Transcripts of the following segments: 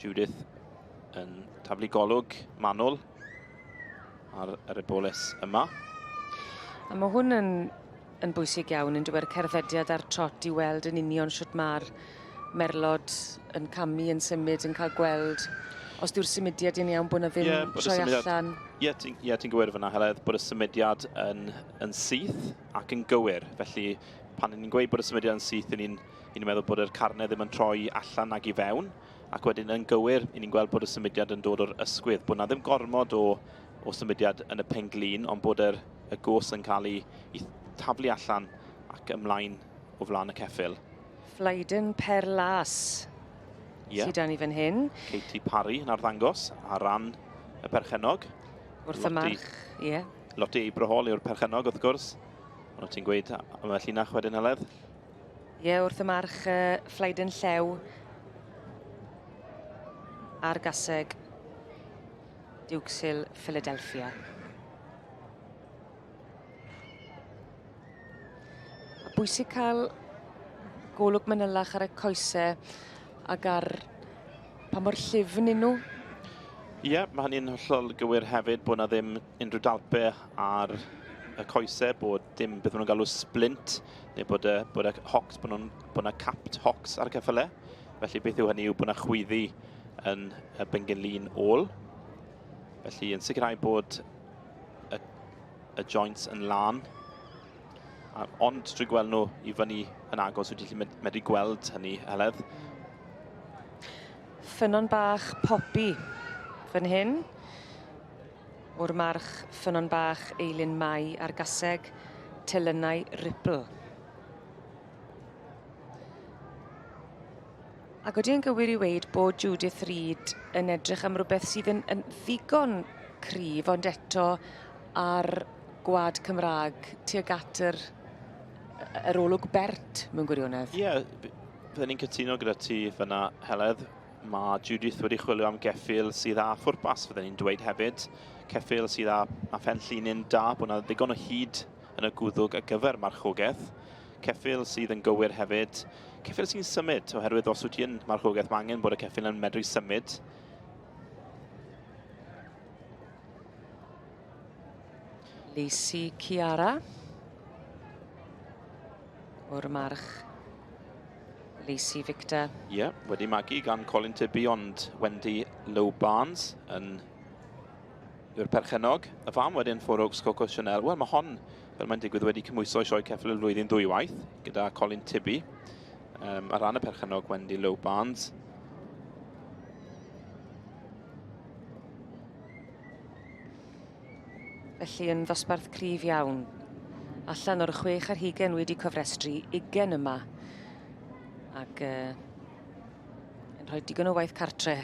Judith yn taflu golwg manwl ar yr eboles yma. A mae hwn yn, yn bwysig iawn yn dywe'r cerddediad a'r trot i weld yn union shwt mae'r merlod yn camu, yn symud, yn cael gweld os dyw'r symudiad yn iawn, bod yna ddim yeah, troi allan. Ie, yeah, ti'n yeah, ti gywir fyna, Heledd, bod y symudiad yn, yn syth ac yn gywir. Felly, pan ni'n gweud bod y symudiad yn syth, ni'n ni meddwl bod yr carnau ddim yn troi allan nag i fewn, ac wedyn yn gywir, i ni'n gweld bod y symudiad yn dod o'r ysgwydd, bod na ddim gormod o, o symudiad yn y penglin, ond bod yr, y gos yn cael ei, ei taflu allan ac ymlaen o flaen y ceffyl. Flyden Perlas yeah. sydd dan ni fan hyn. Katie Parry yn arddangos ar ran y perchennog. Wrth y march, ie. Yeah. Lottie Abrahall yw'r perchennog wrth gwrs. Ond ti'n gweud am y llinach wedyn Heledd? Ie, yeah, wrth y march uh, Flyden Llew a'r gaseg Duke's Philadelphia. A bwysig cael golwg manylach ar y coesau ac ar pa mor llyfn yn nhw. Ie, yeah, mae hynny'n hollol gywir hefyd bod na ddim unrhyw dalpe ar y coesau, bod dim beth maen nhw'n galw splint, neu bod y, bod y hocks, bod nhw'n bod na capped hocks ar y ceffylau. Felly beth yw hynny yw bod na chwyddi yn y bengelin ôl. Felly yn sicrhau bod y, y joints yn lân. A, ond trwy gweld nhw i fyny yn agos, wyt ti'n medru gweld hynny, Heledd. Ffynnon bach Poppy fan hyn. O'r march Ffynnon bach Eilun Mai a'r gaseg Telynau Ripple. Ac odi e'n gywir i weud bod Judith Reid yn edrych am rywbeth sydd yn, yn ddigon cryf ond eto ar gwad Cymraeg tuag at yr, yr olwg bert mewn gwirionedd? Ie, yeah, bydden ni'n cytuno gyda ti fyna, Heledd. Mae Judith wedi chwilio am geffyl sydd â phwrpas, fydden ni'n dweud hefyd. Ceffyl sydd â, â phen llinyn da, bod yna ddigon o hyd yn y gwddwg ar gyfer marchogaeth. Ceffyl sydd yn gywir hefyd. Ceffyl sy'n symud, oherwydd os wyt ti yn marchogaeth, mae angen bod y ceffyl yn medru symud. Lacey Ciara o'r march Lacey Victor. Ie, yeah, wedi magu gan Colin Tibby ond Wendy Lowe Barnes yn yw'r perchennog. Y fam wedyn Four Oaks Coco Chanel. Wel, mae hon, fel mae'n digwydd, wedi cymhwyso i sioe ceffyl y flwyddyn ddwywaith gyda Colin Tibby. Um, ar ran y perchennog Wendy Lowe Barnes. Felly yn ddosbarth cryf iawn. Allan o'r 26 wedi cofrestru, 20 yma. Ac uh, yn rhoi digon o waith cartre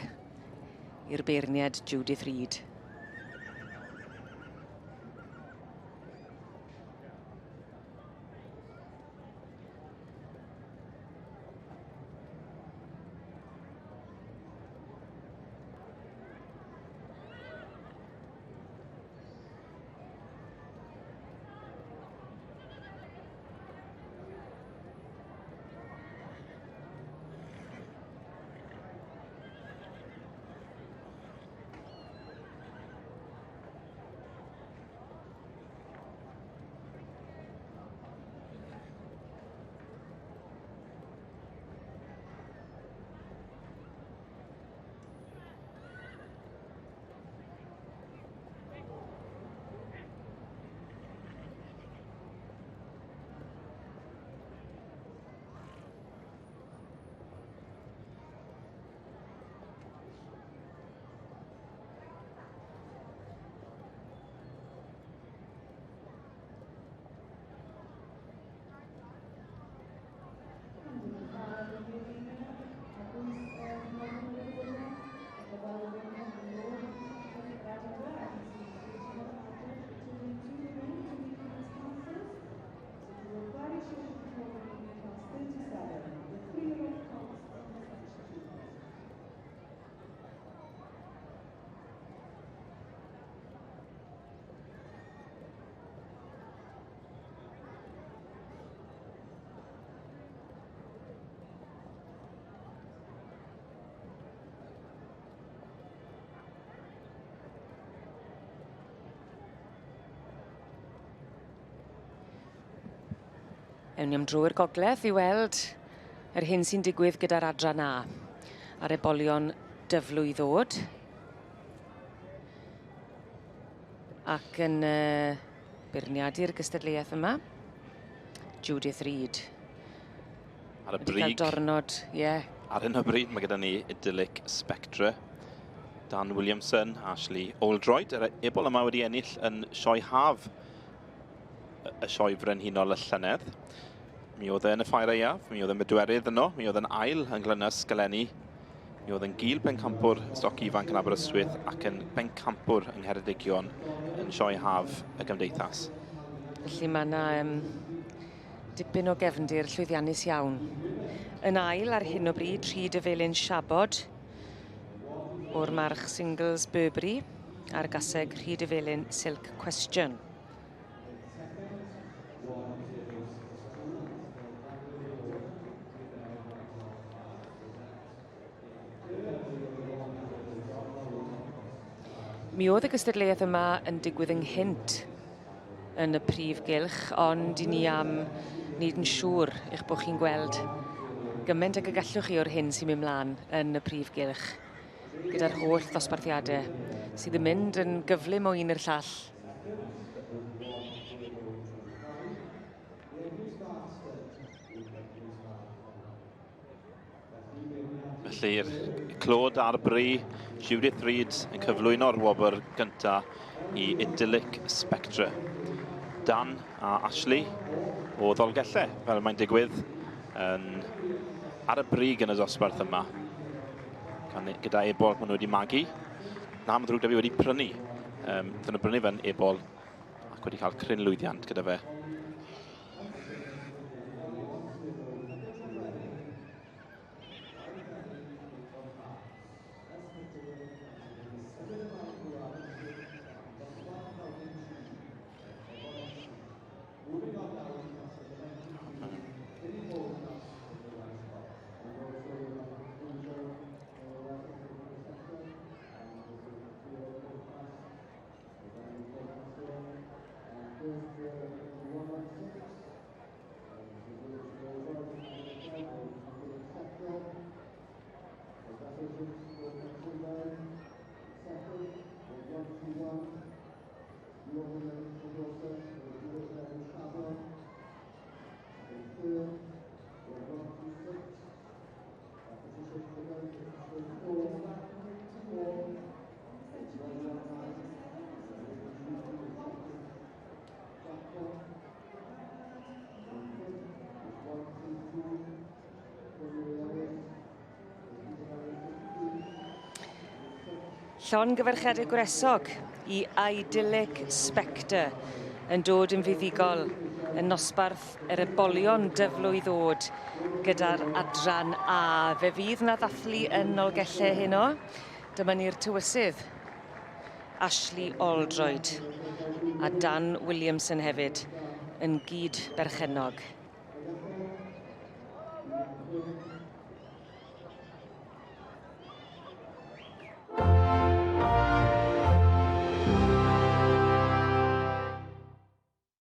i'r beirniad Judith Reid. Ewn ni am dro i'r gogledd i weld yr hyn sy'n digwydd gyda'r adran A a'r ebolion dyflwy ddod. Ac yn uh, beirniadu'r gystadleuaeth yma, Judith Reid. Ar y brig. Cael dornod, ie. Yeah. Ar hyn o bryd mae gyda ni Idyllic Spectre, Dan Williamson, Ashley Oldroyd. Yr ebol yma wedi ennill yn sioe haf y sioe frenhinol y llynedd. Mi oedd e yn y ffair aeaf, mi oedd e'n bedwerydd yno, mi oedd e'n ail yng Nghlynysg eleni. Mi oedd yn gil pencampwr stoc ifanc yn Aberystwyth ac yn bencampwr yng Ngheredigion yn sioe haf y gymdeithas. Felly mae yna um, dipyn o gefndir llwyddiannus iawn. Yn ail ar hyn o bryd, Rhyd y Felin Siabod o'r march singles Burberry a'r gaseg Rhyd y Felin Silk Question. Mi oedd y gystadleuaeth yma yn digwydd ynghynt yn y prif gylch, ond i ni am wneud yn siŵr eich bod chi'n gweld gymaint ag y gallwch chi o'r hyn sy'n mynd mlaen yn y prif gylch, gyda'r holl ddosbarthiadau sydd yn mynd yn gyflym o un i'r llall. Felly'r clod ar bri, Judith Reid yn cyflwyno'r wobr gynta i Idyllic Spectre. Dan a Ashley o Ddolgellau, fel mae'n digwydd, yn ar y brig yn y dosbarth yma. Gan, gyda ebol maen nhw wedi magu. Na, mae'n ddrwg da fi wedi prynu. Um, Dyn nhw brynu fe'n ebol ac wedi cael cryn lwyddiant gyda fe. Llongyfarchiadau gwresog i Idyllic Spectre yn dod yn fuddugol yn nosbarth yr ebolion dyflwydd ddod gyda'r adran A. Fe fydd na ddathlu yn Nolgellau heno. Dyma ni'r tywysydd, Ashley Oldroyd a Dan Williamson hefyd yn gyd-berchennog.